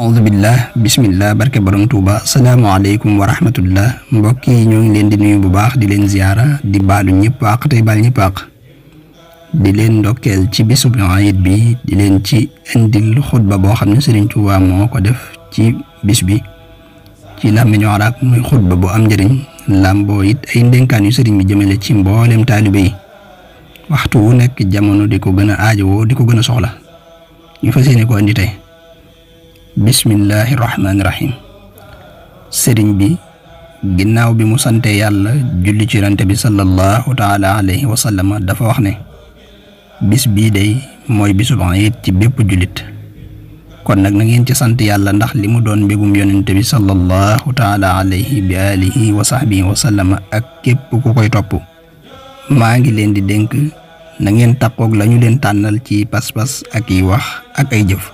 audu billah bismillah barke borom Tuuba asalaamaaleykum wa rahmatullah mbokk yi ñoo ngi leen di nuyu bu baax di leen ziyaara di baalu ñëpp àq tey baal ñëpp àq di leen ndokkeel ci bisub Iid bi di leen ci indil xutba boo xam ne Sëriñ Tuuba moo ko def ci bis bi ci làmmiñu arab muy xutba bu am njëriñ làmboo it ay ndénkaan yu sëriñ bi jëmale ci mboolem taalibe yi waxtu wu nekk jamono di ko gën a aajowoo di ko gën a soxla ñu fas yéene ko andi tey bismillahi rahmaani rahim sëriñ bi ginnaaw bi mu sante yàlla julli ci yonent bi sallallahu taala alayhi wa sallam dafa wax ne bis bii day mooy bisub Iid ci bépp jullit kon nag na ngeen ci sant yàlla ndax li mu doon mbégum yonent bi sallallahu taala alayhi bi alihi wa sahbihi wa sallam ak képp ku koy topp maa ngi leen di dénk na ngeen takkoog lañu leen tànnal ci pas-pas ak yi wax ak ay jëf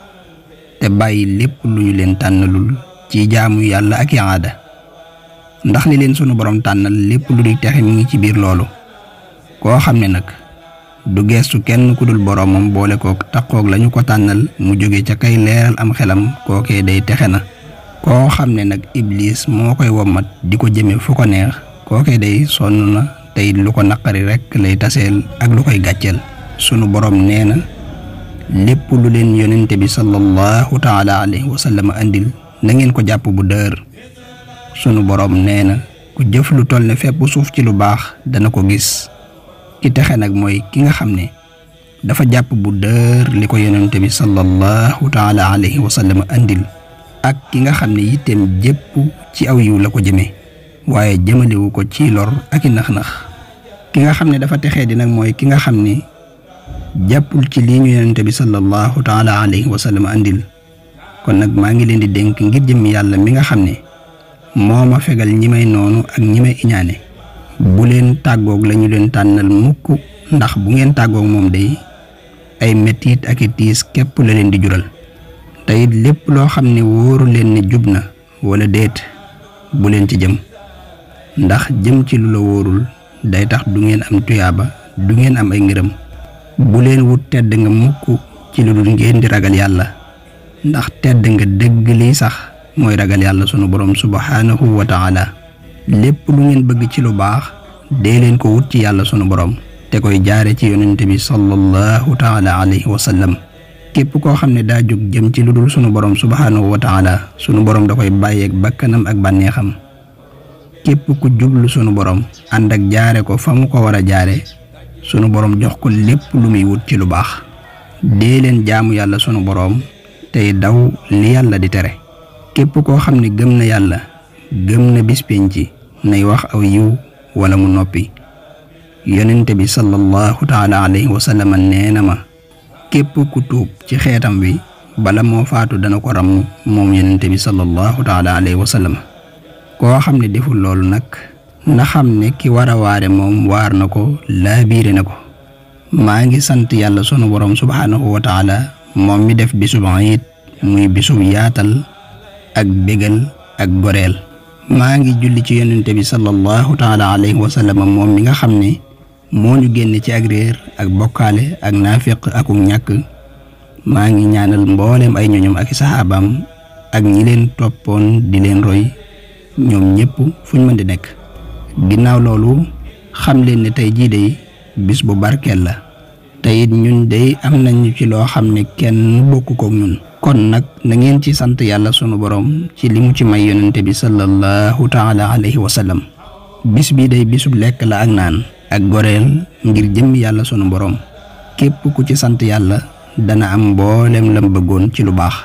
te bàyyi lépp lu ñu leen tànnalul ci jaamu yàlla ak i aada ndax li leen sunu borom tànnal lépp lu di texe mi ngi ci biir loolu koo xam ne nag du geestu kenn ku dul boromam boole kook takkoog lañu ko tànnal mu jóge ca kay leeral am xelam kookee day texe na koo xam ne nag iblis moo koy wommat di ko jëme fu ko neex kookee day sonn na tey lu ko naqari rekk lay taseel ak lu koy gàcceel sunu borom nee na lépp lu leen yonente bi sallallahu taala alayhi wa sallam andil na ngeen ko jàpp bu dër sunu borom nee na ku jëf lu toll ne fépp suuf ci lu baax dana ko gis ki texe nag mooy ki nga xam ne dafa jàpp bu dër li ko yonente bi sallallahu taala alayhi wa sallam andil ak ki nga xam ne yitteem jépp ci aw yiw la ko jëmee waaye jëmalewu ko ci lor ak i nax-nax ki nga xam ne dafa texee di nag mooy ki nga xam ne jàppul ci lii ñu yonente bi sallallahu taala alayhi wa sallam andil kon nag maa ngi leen di dénk ngir jëmmi yàlla mi nga xam ne moo ma fegal ñi may noonu ak ñi may iñaane bu leen tàggoog la ñu leen tànnal mukk ndax bu ngeen tàggoog moom day ay mettit ak i tiis képp la leen di jural te it lépp loo xam ne wóoru leen ne jub na wala déet bu leen ci jëm ndax jëm ci lu la wóorul day tax du ngeen am tuyaaba du ngeen am ay ngërëm bu leen wut tedd nga mukk ci lu dul ngeen di ragal yàlla ndax tedd nga dëgg lii sax mooy ragal yàlla sunu borom subhanahu wa taala lépp lu ngeen bëgg ci lu baax dee leen ko wut ci yàlla sunu borom te koy jaare ci yonente bi sallallahu taala alayhi wa sallam képp koo xam ne daa jóg jëm ci lu dul sunu borom subhanahu wa taala sunu borom da koy bàyyeeg bakkanam ak bànneexam képp ku jublu sunu borom ànd ak jaare ko fa mu ko war a jaare sunu borom jox ko lépp lu muy wut ci lu baax dee leen jaamu yàlla sunu borom tey daw li yàlla di tere képp koo xam ne gëm na yàlla gëm na bis penc nay wax aw yiw wala mu noppi yonente bi sallallahu taala alayhi wa sallam nee na ma képp ku tuub ci xeetam wi bala moo faatu dana ko ram moom yonente bi sallallahu taala alayhi wa sallam koo xam ne deful loolu nag na xam ne ki war a waare moom waar na ko laa biire na ko maa ngi sant yàlla sunu borom subhanahu wa taala moom mi def bisub Iid muy bisub yaatal ak bégal ak goreel maa ngi julli ci yonente bi sallallahu taala alayhi wa sallam moom mi nga xam ne moo ñu génne ci ak réer ak bokkaale ak naafiq ak ñàkk maa ngi ñaanal mbooleem ay ñoñom ak saxaabaam ak ñi leen toppoon di leen roy ñoom ñëpp fuñ mën di nekk ginnaaw loolu xam leen ne tey jii day bis bu barkeel la te it ñun day am nañu ci loo xam ne kenn bokku kook ñun kon nag na ngeen ci sant yàlla sunu borom ci li mu ci may yonente bi sallallahu taala alayhi wa sallam bis bi day bisub lekk la ak naan ak goreel ngir jëm yàlla sunu borom képp ku ci sant yàlla dana am mboolem lam bëggoon ci lu baax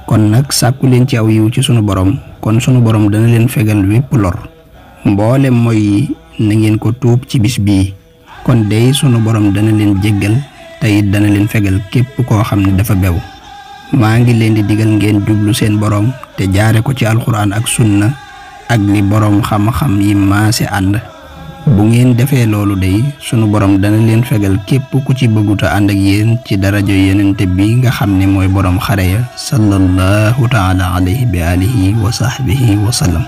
kon nag sàkku leen ci aw yiw ci sunu borom kon sunu borom dana leen fegal wépp lor mboolem mooy na ngeen ko tuub ci bis bii kon day sunu borom dana leen jéggal te it dana leen fegal képp koo xam ne dafa bew maa ngi leen di digal ngeen jublu seen borom te jaare ko ci alxuraan ak sunna ak li borom xam-xam yi maase ànd bu ngeen defee loolu day sunu borom dana leen fegal képp ku ci bëgguta ànd ak yéen ci darajo yonente bi nga xam ne mooy borom xare ya sallallahu taala alayhi bi alihi wa sahbihi wa sallam